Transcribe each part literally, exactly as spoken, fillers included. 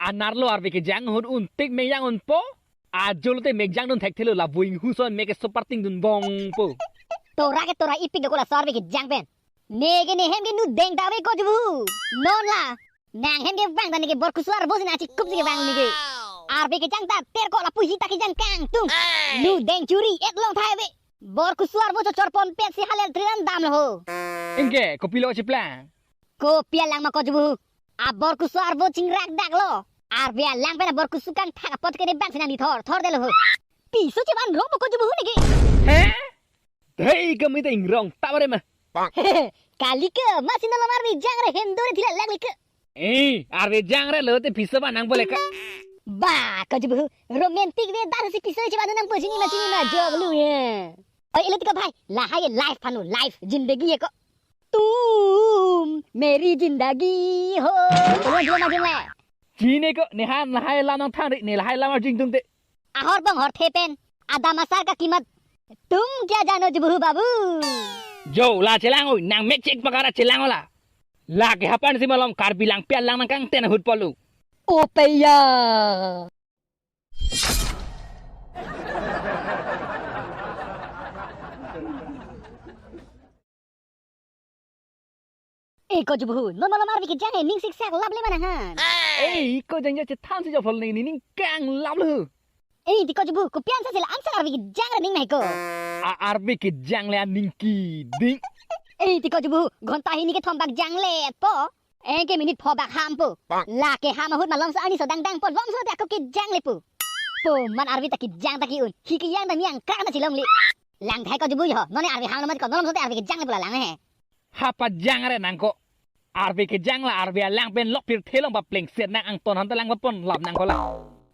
Anerlo arve kejang ahut un tik mek jang unpo. Ajo lote mek jangdun thekthelo, la buing huson mek keso parting dunbompo. Tora ke tora ipik doko laso arve kejang pen. Neke ne hem ke nu deng ta ave ko jubu. Non la. Nang hem kevang ta neke bor kusu arvo si nang chikup si kevang neke. Arve kejang ta ter ko lapu hita kejang kangtung. Nu deng churi et long thai ave. Bor kusu arvo chochor ponpet si halel triran damlo ho. Anke, kopilo chiplang? Kopi alang ma ko jubu. Abor kusu arvo chingrak daklo. Arve alang pen abor kusu kangthak apot ke ne bang si nang di thor thor detlo ho. Piso chevan rong ma ko jubu neke. He? Dei kami ta ingrong ta bare ma. Kali ke, masi nolom arve jangre hem dore thila lang le ke. Eh, arve jangre lote piso ba nang bole ka. Ba, ko jubu, romantic weather si piso chevan nangpo, chini ma, chini ma, jok lu ye. Oi, ilo tiko bhai, lahai ye life panu, life, zindagi ye ko. Tum meri zindagi ho. Tolong dua majung le. Chini ko, ne han lahai lam nangthan ri, ne lahai lam arjing tum te. Ahor bong hor the pen. Adam asar ka kimat. Tum kya jano jubu babu. Jo, la chelang oi, nang mek chek pakara chelang ola. Lake hapan si malom Karbi Langpi alang nangkangten ahut polo. O peya. Eh, ko jubu, non malom arve kejang eh, ning siksak lap le mana han. Eh, ko jangja chethan si jofol ning, ning kang lap lo. Eh, ti ko jubu, kopi ansa sila ansa arve kejang ning nai ko. A arve kejang le aning kiding. Eh, ti ko jubu, ghonta hini kethom bak jang le po. Anke minute pho bak ham po. Lake ham ahut malom so ani so dang dang po, lom so te ako kejang le po. Po man arve ta kejang ta ki-un. Hi kejang ta mi angkrak ta chilong le. Lang thai ko jubu ho. None arve ham lo mat ko, nolom so te arve kejang le po la lang he. Hapa jang re nang ko. Arve kejang la arve alang pen lok pirthe long papleng set nang angton han ta lang papon lap nang ko la.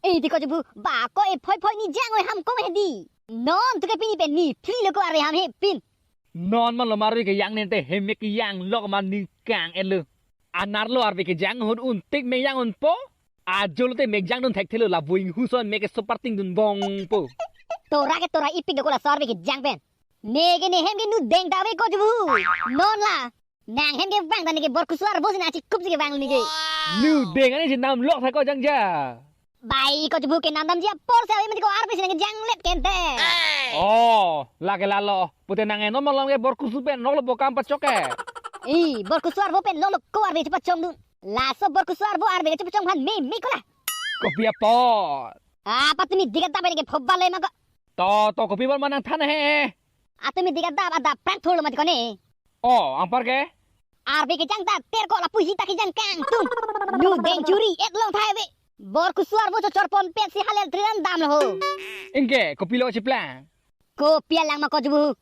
Eh, ti ko jubu, ba ko e phoi phoi ni jang oi ham ko he di. Non tu ke pini pen ni phli lo ko arve ham he pin. Non malom arve kejang nente hem mek kejang lok ma ning kang et lo. Anerlo arve kejang ahut un tik mek jang unpo. Ajo lote mek jangdun thekthelo, la buing huson mek keso parting dunbompo. Tora ke tora ipik doko laso arve kejang pen. Neke ne hem ke nu deng ta ave ko jubu. Non la. Nang hem kevang ta neke bor kusu arvo si nang chikup si kevang neke. Nu deng ani si nam lok tha ko jangja. Bai ko jubu ke nam damji apor si ave mati ko arve si nang jang let kente. Oh, lake lalo. Pute nang enom malom ke bor kusu pen rok lo bokam pachok ke. I, bor kusu arvo pen rok lo ko arve chepachong dun. Laso bor kusu arvo arve chepachong phan me me ko la. Kopi apot. Apa tumi diga ta pen ke phoba le ma ko. To, to, kopi bor manang than he. Atumi diga dap adap prak thurlo mati ko ne. Oh, anpar ke? Arve kejang ta ter ko lapu hita kejang kangtung. Nu deng churi et long thai ave. Bor kusu arvo chochor ponpet si halel triran damlo ho. Anke, kopilo chiplang? Kopi alang ma ko jubu.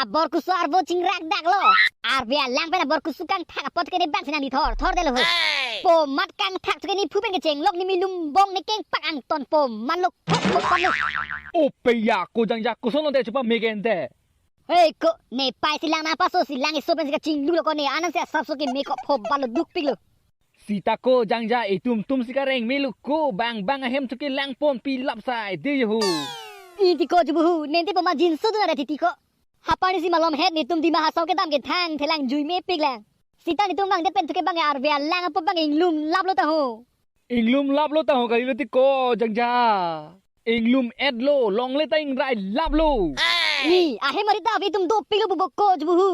Abor kusu arvo chingrak daklo. Arve alang pen abor kusu kangthak apot ke ne bang si nang di thor thor detlo ho. Po mat kangthak tu ke ni phu pen kecheng lok ni milum bong ne kengpak angton po man lok. O peya ko jangja koson lo te chupa megen te. Hei ko, ne pai si lang nang paso si lang iso pen si kachinglu lo ko ne anang si asap so ke me ko phoba lo dukpik lo. Sita ko jangja itum tum si kareng me lo ko bang bang ahem tu ke lang ponpi lap sai de ho. Iti ko jubu hu, nente po ma jinso dun ada titi ko. Hapani si malom het netum Dima Hasao kedam kethang thelang jui mepik lang. Sita netum bang det pen tu ke bang arve alang apo bang inglum lap lo ta ho. Inglum lap lo ta ho kali lo ti ko jangja. Inglum et lo, longle ta ingrai lap lo. I, ahem ari ta ave itum dopik lo bubok ko jubu hu.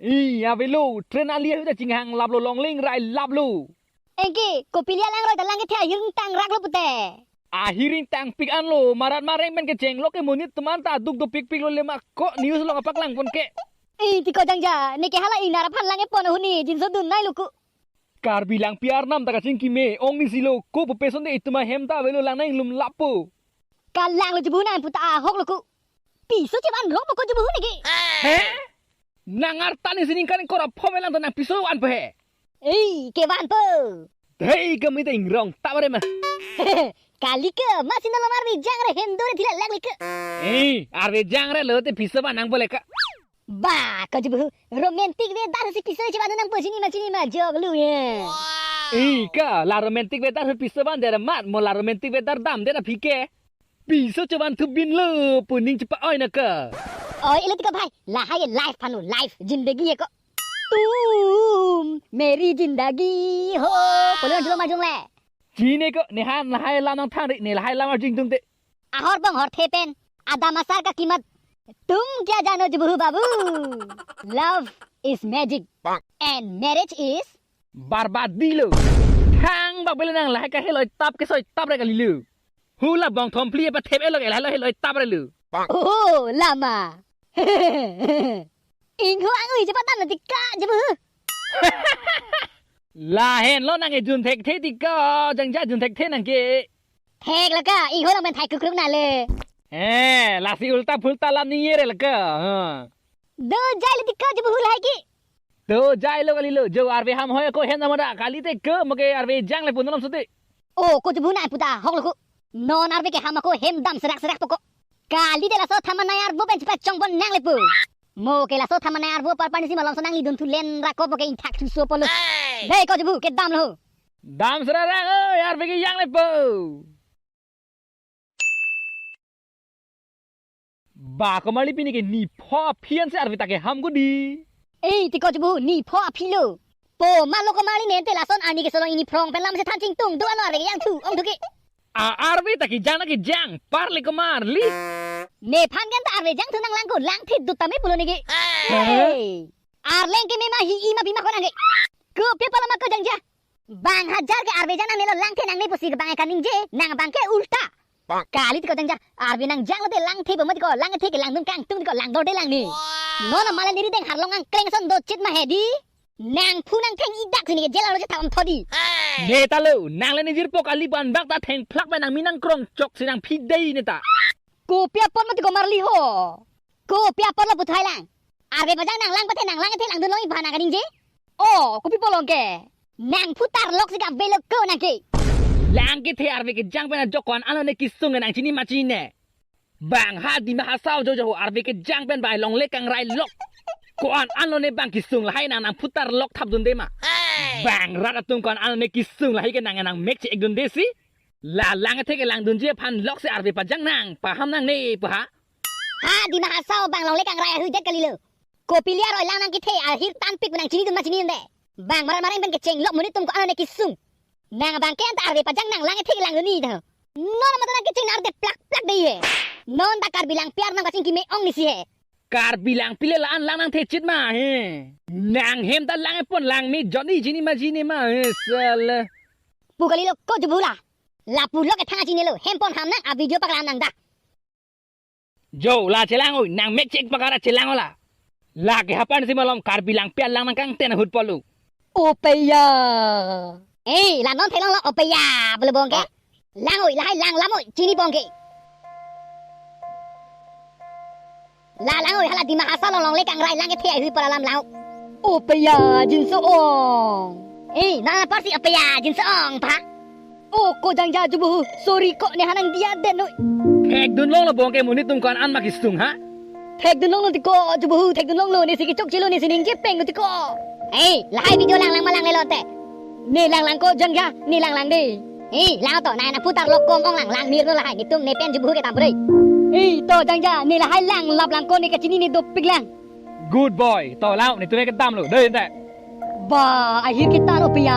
I, ave lo, train ali ahu ta chinghang lap lo, longle ingrai lap lo. Anke, kopili alang roi ta lang kethe ahir ingtang rak lo pute. Ahir ingtang pik an lo, marat mareng pen kecheng lo ke monit teman ta duk dopikpik lo le ma ko news lo kapak lang pon ke. I, ti ko jangja, neke hala inar aphan lang epon ahuni, jinso dun nai lo ku. Karbi Langpi arnam ta kachingki me ong ni si lo ko pu peson de itum ahem ta ave lo lang nang inglum lap po. Kalang lo jubu nang puta ahok lo ku. Piso chevan rong po ko jubu neke. He? Nang arta ni sining kaning kora phom elang ta nang piso van po he. Ei, kevan po. Hei, kami ta ingrong ta bare ma. Kali ke, masi nolom arve jangre hem dore thila lang le ke. Ei, arve jangre lo te piso van nang bole ka. Ba, ko jubu, romantic weather si piso chevan nangpo chini ma chini ma jok lu ye. Ei ka, la romantic weather si piso van dera mat, mo la romantic weather dam dera phi ke. Piso chevan thu bin lo, pu ning chepa-oi na ka. Oi, ilo ti ko bhai, lahai ye life panu, life, zindagi ye ko. Tum meri zindagi ho. Polo jolo majung le. Chinine ko, nehan lahai alam nangthan ri, ne lahai alam arjing tung te. Ahor bong horthe pen, adam asar ka kimat. Tum kya jano jubuhu babu? Love is magic. And marriage is barbadi lo. Thangbak bele nang lahai kaheloi tap kesoi tap re kali lo. Hula bong thomphli apa thep elok lahai lo heloi tap re lo. Oh, lama. Ingho angui cepat dan nanti ka jubuhu. Lahenlo nang ejun thekthe ti ko, jangja jun thekthe nang ke. Thek lo ka, ingho lang pen thai kukruk na le. Eh, lasi ulta phulta lam ningje re lo ka. Ha. Dojai lo ti ko jubuhu lahai ke. Dojai lo kali lo, jo arve ham hoi ko hem namada kali te ko mo ke arve jang le pun lam sute. O ko jubuhu nang puta hok lo ko. Non arve ke ham ko hem dam serak serak poko. Kali te laso thamanai arvo pen chepachong pon nang le pu. Mo ke laso thamanai arvo parpar nisi malom so nangli dun thu len ra ko mo ke ingthak thuso polo. Hey! Dei ko jubuhu kedam lo. Dam serak rang oi arve ke jang le pu. Ba komarli pini ke nipho aphi ansi arve ta ke ham ko dei. Ei ti ko jubuhu nipho aphi lo. Po ma lo komarli nente lason arni ke solong ini phrong pen lam se than chingtung do ano arve ke jang thu ong thu ke. A arve ta ke jang na ke jang parle komarli. Nephan kan ta arve jang thu nang lang ko langthe dut tame pulo ne ke. Hey. Arleng ke me ma hi i ma bi ma ko nang ke. Kopi apot lo ma ko jangja. Bang hajar ke arve jang nangne lo langthe nangne pusi ke bang kaningje, nang bang ke ulta. Kali ti ko jangja, arve nang jang lo te langthe bo mati ko, langthe ke langdun kangtung ti ko langdor de lang ni. Non mala niri deng harlong angkleng son do chit ma he dei. Nang phu nang theng idak sini ke jela lo je thawam thodi. Ne ta lo, nang le ne jirpo kali ban bak ta thengphlak ba nang mi nang krong chok si nang phi dei ne ta. Kopi apot mati komarli ho. Kopi apot lo puthai lang. Arve pajang nang lang pathe nang langthe langdun long i bhana kaningje. O, kopi pulo ke. Nang phutar lok si ka belo ko nang ke. Lang kethe arve ke jang pen ajok ko-an anlo ne kesung nang chini ma chinine. Bang ha Dima Hasao jo jo arve ke jang pen bai longle kangrai lok. Ko-an anlo ne bang kesung lahai nang nang phutar lok thap dunde ma. Bang rat atum ko-an anlo ne kesung lahai ke nang nang mek che ek dunde si. La langthe ke langdunji aphan lok si arve pajang nang paham nangne pu ha. Ha Dima Hasao bang longle kangrai ahu det kali lo. Kopi liar oi lang nang kethe ahir tanpik nang chinidun ma chinidunde. Bang maran maran pen kecheng lok monit atum ko-an ne kesung. Nang bang ke anta arve pajang nang langthe langdun ni ta. Non mata nang kecheng nar de plak plak dei he. Non ta Karbi Langpi arnam kachingki me ong ni si he. Karbi Langpi le la-an lang nangthe chit ma he. Nang hem ta lang pon lang me joni chini ma chini ma he sala. Pu kali lo ko jubuhu la. Lapu lo ke thang chinine lo hem pon ham nang a video paklang nang da. Jo la chelang oi nang mek chek pakara chelang ola. La ke hapan si malom Karbi Langpi alang nang kangten ahut polo. Opeya. Eh, la non thelong lo opeya bele bong ke. Lang oi lahai lang lam oi chini bong ke. La lang oi hala Dima Hasao long longle kangrai lang kethe ahu pala lam lang. Opeya jinso ong. Eh, nang parsi opeya jinso ong pa. O ko jangja jubuhu, sorry ko ne hanang dia den noi. Thekdun long lo bong ke monit atum ko-an an ma kesung ha. Thekdun long lo ti ko jubuhu, thekdun long lo ne si kechok chelo ne si ningje peng lo ti ko. Eh, lahai video lang lang ma lang le lo te. Ne lang lang ko jangja, ne lang lang de. Eh, lang to, nang nang phutar lok kom ong lang, lang mir lo lahai, netum ne pen jubuhu ke tam pre. Eh, to jangja, ne lahai lang lap lang ko ne kachini ne dopik lang. Good boy, to lang, netum ke dam lo, dei te. Ba, ahir kita lo pia.